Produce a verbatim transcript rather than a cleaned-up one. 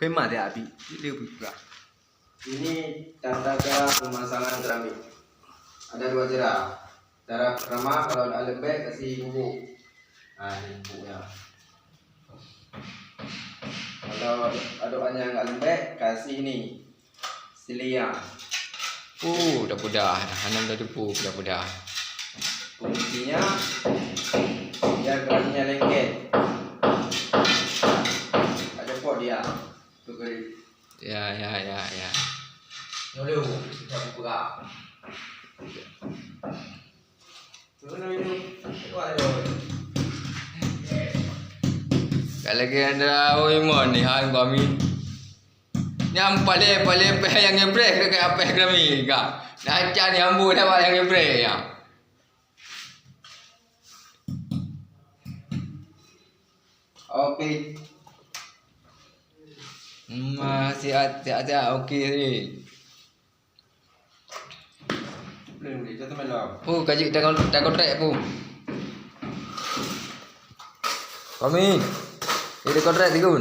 Pema dia abi, dia buka. Ini tata cara pemasangan keramik. Ada dua cara. Cara pertama, kalau nak lembek, kasih bubuk. Nah, ini bubuknya. Kalau adokan yang agak lembek, kasih ni, siliang. Oh, dah mudah. Hana dah teupeu, dah mudah. Kuncinya, biar keramiknya lengket. Ada pot dia. Tu kering. Ya, ya, ya, ya. Lalu, kita buka. Kalau lagi ada orang iman ni, hai kami. Nyang paling, paling peh nyang ngebreh ke, ke apeh kami ka. Dah acan nyang bu dah nyang ngebreh ya. Oke. Hmm, sihat, sihat, sihat. Oke ni. Pu, kaji dah kon-, dah kontrak, Pu. Kami. Ini kontrak tiga.